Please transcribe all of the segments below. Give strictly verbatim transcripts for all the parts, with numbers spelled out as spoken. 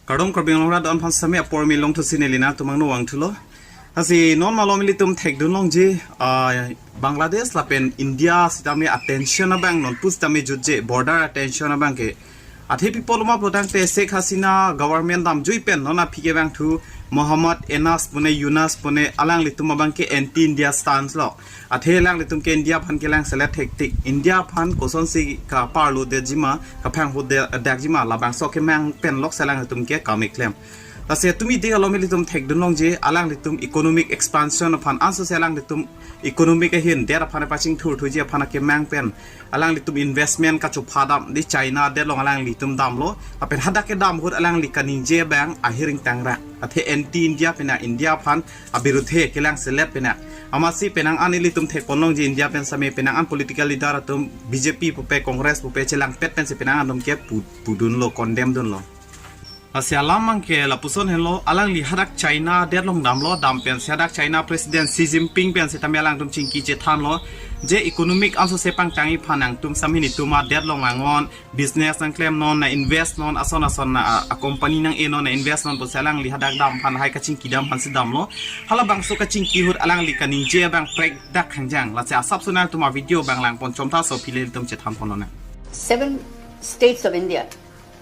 Kardom Karbi Anglong rat do-an aphan sitame apor milong thusi neli nangtum angno vangthulo. Lasi non malom ilitum thekdun longji, ah, Bangladesh lapen India sitame attention abang non pusitame jutje, border attention abang ke. Athe pi apotlo ma pulotangte Sheikh Hasina government damjui pen non aphi ke vangthu Muhammad Enas pune Yunus pune alanglitum abang ke anti India stance lo. Athe alanglitum ke India aphan kelangselet thektik. India aphan kosonsi kaparlo detji ma, kaphangphut de-, dakji ma, labangso akemang pen lok si alanglitum ke kam keklem. Lasi tumi di alom ilitum thekdun longji, alanglitum economic expansion aphan, ansose alanglitum economic ahin det aphan pachingthurthuji aphan akemang pen alanglitum investment kachopha dam di China adet along alanglitum damlo. Lapen hadak kedam ahut alangli kaningje abang ahir ingtang ra. Athe anti India pena India aphan abirudhe kelangselet pena. Amatsi penang an ilitum thekpon longji India pen sitame penang an political leader atum B J P pupe Congress pupe chelangpet pensi penang an atum ke pu-, pudunlo, condemn dunlo. Lasi alam abang ke lapuson henlo, alangli hadak China adet along damlo, dam pensi hadak China President Xi Jinping pen sitame alangtum chingki chethanlo, je economic ansose pangtangji aphan nangtum sitame netum adet along vannon, business nangklemnon, nang-invest non, ason ason na, a, a company nang-enon, nang-invest non pusi alangli hadak dam aphan, hai kachingki dam aphansi damlo. Halabangso kachingki ahut alangli kaningje abang prekdak hangjang. Lasi asapso nangtum avideo abang langpon chomtha, so pile ilitum chethanpon lonang. Seven states of India,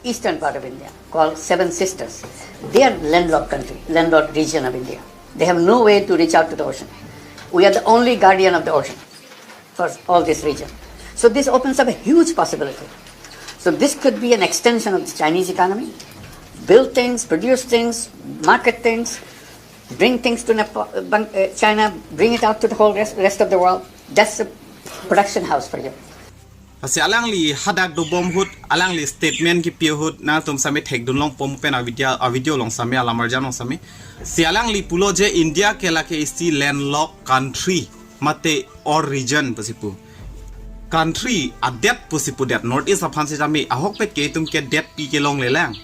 eastern part of India, called Seven Sisters. They are landlocked country, landlocked region of India. They have no way to reach out to the ocean. We are the only guardian of the ocean for all this region. So this opens up a huge possibility. So this could be an extension of the Chinese economy. Build things, produce things, market things, bring things to Nepal, Bang-, uh, China, bring it out to the whole rest, rest of the world. That's a production house for you. Lasi alangli hadak dobom ahut, alangli statement kipi ahut, nangtum sitame thekdun longpon pen avideo, avideo along sitame, alam arjan along sitame. Si alangli pulo je India ke lake isi landlocked country, mate or region pusi pu. Country adet pusi pudet, North East aphan sitame, ahokpet ke itum ke detpi kelongle lang.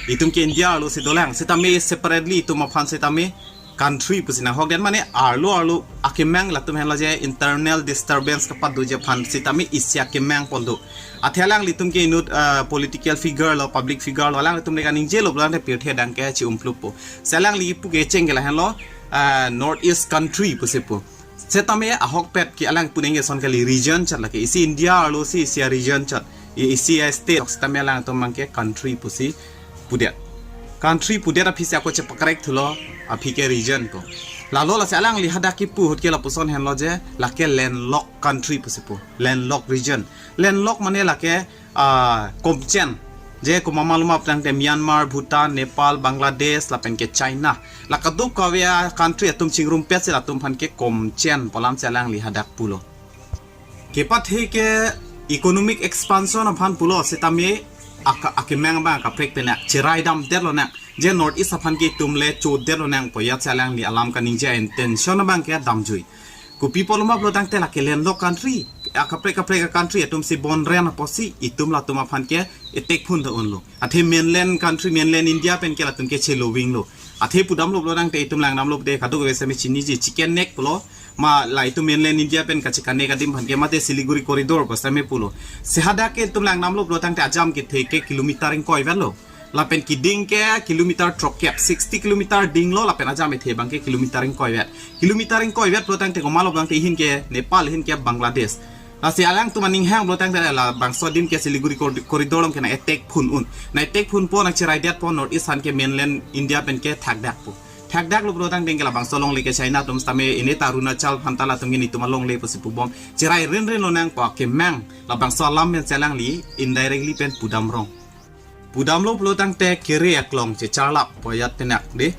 Itum ke India arlo si dolang, sitame separately itum aphan sitame country pusi nanghok det, mane arlo arlo akemang latum henlo je internal disturbance kapadoji aphan sitame isi akemang pon do. Athe alanglitum ke inut, ah, political figure lo, public figure lo, alanglitum le kaningjelo pulotangte pirthe adang ke chi-umpluppo. Si alangli kipu kecheng ke lahenlo, ah, North East country pusi pu. Setame ahokpet ke alang pu neng ke son kali, region chot lake. Isi India arlo si isi a-region chot. I-, isi a-state, setame alangtum abang ke country pusi pudet. Country pudet aphi si ako chepakrek thulo, aphi ke region ko. Lalo lasi alangli hadak kipu ahut ke lapuson henlo je, lake landlocked country pusi pu. Landlocked region. Landlocked mane lake, ah, komchen. Je komat malom pulotangte Myanmar, Bhutan, Nepal, Bangladesh, lapen ke China. La kadokave a-country atum chingrumpet si latum aphan ke komchen pu alam si alangli hadak pulo. Kepathe ke economic expansion aphan pulo setame aka-, akemang abang kaprek pen cherai damdet lonang. Je North East aphan ke itum le chodet lonang pu ajat si alangli alam kaningje intention abang ke damjui. Kopi apotlo ma pulotangte lake landlocked country, akaprek kaprek a-country atum si bon ren apotsi itum latum aphan ke attack phun ta unlo. Athe mainland country, mainland India pen ke latum ke chelowinglo. Athe pudamlo pulotangte itum langdamlo pute kadokave sitame chiniji, chicken neck pulo, ma la itum mainland India pen kachi-connect adim aphan ke mate Siliguri corridor pu sitame pulo. Si hadak ke itum langdamlo pulotangte ajam kethe ke kilometer ingkoi vet lo. Lapen keding ke kilometer throkkep, sixty kilometer dinglo, lapen ajam ethe abang ke kilometer ingkoi vet. Kilometer ingkoi vet pulotangte komatlo pulotangte ihin ke Nepal, ihin ke Bangladesh. Lasi alangtum aning hang pulotangte labangso adim ke Siliguri cor-, corridor along ke nang-attack phun un. Nang-attack phunpo, nangcheraidet po, North East aphan ke mainland India pen ke thakdakpo. Thakdaklo pulotangte ke labangso alongle ke China atum sitame, ine ta Arunachal aphan ta latum ke netum alongle pusi pubom. Cherai rinrin lonang pu akemang labangso alam pen si alangli indirectly pen pudam rong. Pudamlo pulotangte kere aklong checharlap pu ajat pen ak de.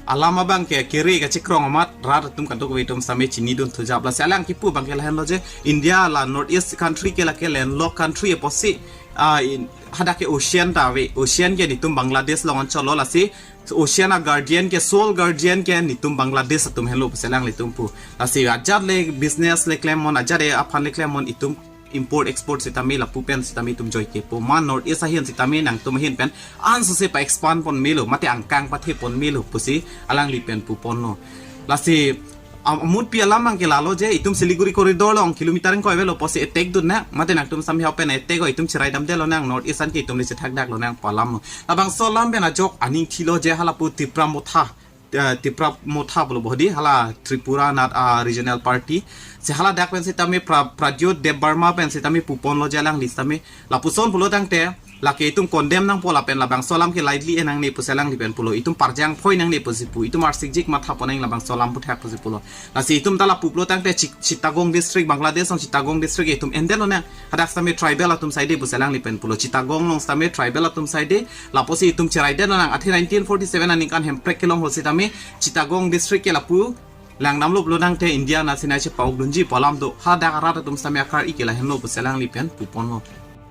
Alam abang ke kere kachekrong amat rat atum kadokave atum sitame chinidun thujap. Lasi alang kipu abang ke lahenlo je India la North East country ke lake landlocked country apotsi, ah, in, hadak ke ocean ta ave. Ocean ke netum Bangladesh along anchotlo, lasi ocean a-guardian ke, sole guardian ke netum Bangladesh atum henlo pusi alanglitum pu. Lasi ajat le business le klemnon, ajat le aphan le klemnon, itum import export sitame lapu pen sitame itum joike po. Ma North East ahin sitame nangtum ahin pen ansose pa-expand pon melo, mate angkang pathe pon melo pusi alangli pen puponlo. Lasi am-, amutpi alam abang ke lalo je itum Siliguri corridor along kilometer ingkoi avelo pusi attack dun nang, mate nangtum sami hau pen attack o, itum cherai damde lonang, North East an ke itum le chethak dak lonang pu alam lo. Labangso alam pen ajok aning thilo je halapu Tipra Motha, eh, Tipra Motha pulo bodi, hala Tripura Nath, ah, Regional Party. Si hala dak pen sitame Pra-, Pradyot Debbarma pen sitame puponlo je alangli sitame. Lapuson pulo tangte, lake itum condemn nangpo lapen labangso alam ke lightly en nangne pusi alangli pen pulo. Itum parjang phoi nangne pusi pu. Itum arsikjik matha pon nang labangso alam aphuthak pusi pulo. Lasi itum ta lapu pulo tangte Chi-, Chittagong district, Bangladesh along Chittagong district itum endet lonang. Hadak sitame tribal atum saide pusi alangli pen pulo. Chittagong along sitame tribal atum saide. Lapusi itum cherai det lonang. Athe nineteen forty-seven aningkan Hemprek kelong ahut sitame Chittagong district ke lapu langdamlo pulo tangte India nasinai chepa-ok dunji pu alam do. Hadak arat atum sitame akar-i ke lahenlo pusi alangli pen puponlo.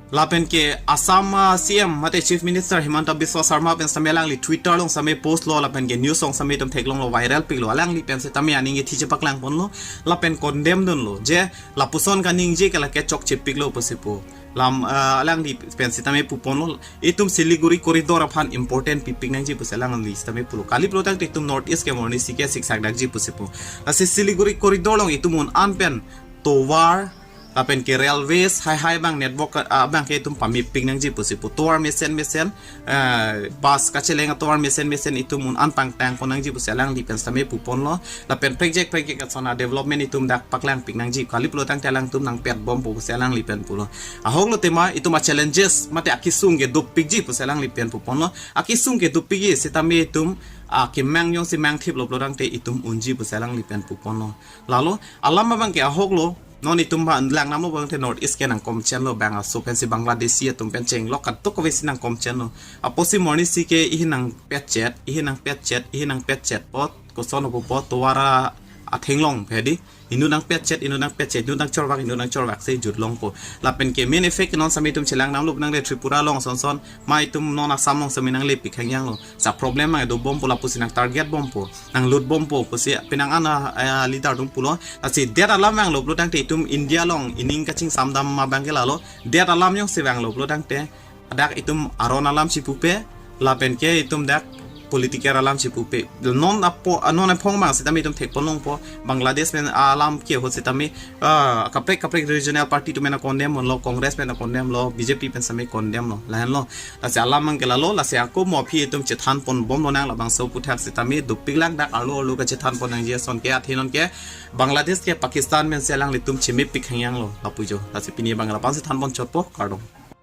Lapen ke Assam, ah, C M mate Chief Minister Himanta Biswa Sarma pen sitame alangli Twitter along sitame post lo, lapen ke news along sitame itum theklonglo, viral piklo, alangli pen sitame aning kethi chepaklang ponlo, lapen condemn dunlo je lapuson kaningje ke lake chokche piklo pusi pu. Lam, ah, alangli pen sitame puponlo, itum Siliguri corridor aphan important pipik nangji pusi alangli sitame pulo. Kali pulo tangte itum North East ke morning si ke siksak dakji pusi pu. Lasi Siliguri corridor along itum un-an pen tovar, lapen ke railways haihai abang network, ah, abang ke itum pamepik nangji pusi pu. Tovar mesen mesen, eh, bus kacheleng atovar mesen mesen itum un-an pangtang pon nangji pusi alangli pen sitame puponlo. Lapen prekjek prekjek ason a-development itum dak paklangpik nangji. Kali pulo tangte alangtum nangpet bompo pusi alangli pen pulo. Ahok lo tema itum a-challenges mate akesung ke dopikji pusi alangli pen puponlo. Akesung ke dopikji sitame itum, ah, kemang jongsi mangthiplo pulo tangte itum unji pusi alangli pen puponlo. Lalo alam abang ke ahok lo, non itum ba langdamlo abang te North East ke nangkomchenlo, bang aso pensi Bangladeshi atum pen chenglok kadokave si nangkomchenlo. Apotsi morning si ke ihin nangpetchet, ihin nangpetchet, ihin nangpetchet pot, koson opo pot, tovar athenglong pedi. Inut nangpetchet, inut nangpetchet, inut nangchorvak, inut nangchorvak si jutlongpo. Lapen ke main effect non sitame itum chelangdamlo nang le Tripura along son son, ma itum non Assam along sitame nanglepik hangyanglo. Sa problem abang do bompo lapusi nang target bompo, nanglut bompo pusi penang an a, eh, leader atum pulo. Lasi det alam vanglo pulo tangte itum India along ining kachingsamdam abang ke lalo. Det alam jongsi vanglo pulo tangte dak itum aron alam si pupe, lapen ke itum dak political alam si pupe. Non apo, non aphong abang sitame itum thekpon longpo, Bangladesh pen alam ke ahut sitame, ah, kaprek kaprek regional party atum pen condemn lo, Congress pen condemn lo, B J P pen sitame condemn lo, lahenlo. Lasi alam abang ke lalo, lasi ako mo aphi itum chethan pon bomlo nang labangso aphuthak sitame dopiklang, dak arlo arlo kachethan pon nangji ason ke, athe non ke Bangladesh ke Pakistan pensi alanglitum chemepik hangyanglo lapu jo. Lasi pini abang lapu-an si than pon chotpo, kardom.